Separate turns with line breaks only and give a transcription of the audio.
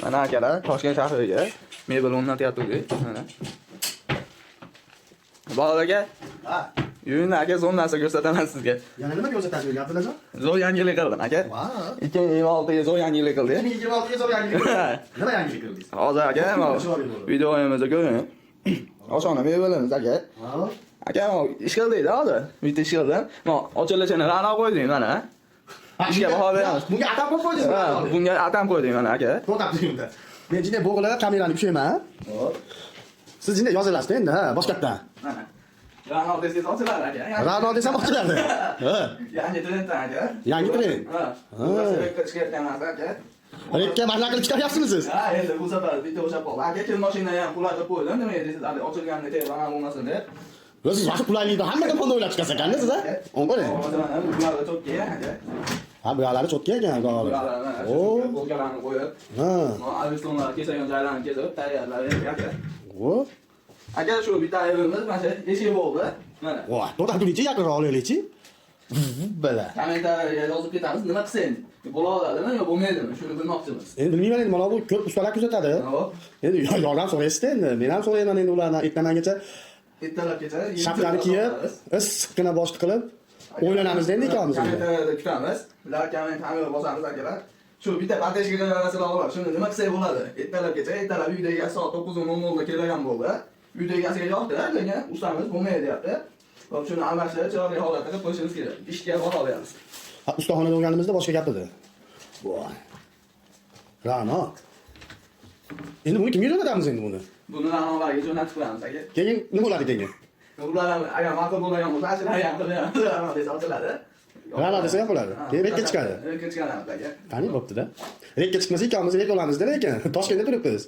Mana akalar, Toshkent shahriga mebel o'rnatyaptik. Mana. Bolalar aka,
Ha,
yuring aka, zo'r narsa ko'rsataman sizga.
Yana nima ko'rsatasiz, Abdullajon?
Zo'r yangilik qildim aka.
Vau.
2026 ga zo'r yangilik qildik.
2026 ga zo'r yangilik qildingiz. Nima yangilik qildingiz?
Hozir aka, mana videomizni ko'ring. Oshxona mebelimiz aka.
Ha.
Aka, mana ish qildik hozir. Bitta ish qildim. Mana ochilishini rano qo'ydik mana. Ishga baho beramiz.
Bunga atab qo'yib qo'ydingizmi?
Ha, bunga atam qo'ydik mana aka.
To'xtab turing unda. Men jinday bo'g'ilib kamerani ushlayman.
Hop.
Siz jinday yozilasiz endi, ha, boshqatdan.
Mana. Rano desangiz ochiladi aka.
Rano desam ochiladi. Ha.
Yangi trenddan aka.
Yangi trend?
Ha.
Ha.
Bu rekka chiqayotgan narsa aka.
Rekka mashina qilib chiqaryapsizmi siz?
Ha, endi bu safar bitta o'xshab qoldi. Aka, kir mashinani ham qulatib qo'ydim. Nima deysiz, hali ochilganda tez ana bo'lmasin deb.
Siz vaqt qulaylikni hamma tomondan o'ylab chiqasiz ekanda siz, ha? O'ng qo'ling.
Hozir mana bular cho'kka aka.
Ha, bu yoqlari cho'tka ekan,
Bularni mana
O.
polkalarni qo'yib,
Ha.
mana alvistonlar kesagan joylarni kesib tayyorlab aka.
O.
Aka, shu bitta evimiz mana shu eshik bo'ldi. Mana.
Voy, to'xtab turingchi, yaqinroq olaylikchi. Bala.
Kommentariyaga yozib ketamiz, nima qilsak bo'la oladimi yo bo'lmaydimi? Shuni bilmoqchimiz.
Endi bilmayman endi, mana bu ko'p ustalar kuzatadi.
Hop.
Endi yordam so'raysizda endi. Men ham so'rayman endi ulardan ertamangacha
Ertalabgacha
shapkani kiyib, issiqqina boshni qilib o'ylanamiz endi ikkovimiz. Endi.
Kommentariyada kutamiz. Like, comment, hamma bosamiz akalar. Shu bitta поддержка narsalar bor. Shuni nima qilsak bo'ladi? Ertalabgacha, ertalab uyda egasi soat 9:00 da kelgan bo'ldi. Uyda egasiga yoqdi, lekin ustamiz bo'lmaydi deyapti. Hop, shuni almashtirib, chiroyli holatda qilib qo'yishimiz kerak. Ishga baho beramiz.
Ha, ustaxonada bo'lganimizda boshqa gap edi. Voy. Ra'no. Endi buni kimga jo'natamiz endi buni?
Buni ra'nolarga jo'natib qo'yamiz aka.
Keyin nima bo'ladi keyin?
Ular ham agar ma'qul bo'ladigan bo'lsa, ashula ham qilamiz. Ra'no desa ochiladi.
Ra'no desa ham bo'ladi. Keyin rekka chiqadi.
Rekka chiqaramiz aka.
Qani bo'pti-da. Rekka chiqmasa ikkovimiz rek olamiz-da lekin. Toshkentda turibmiz.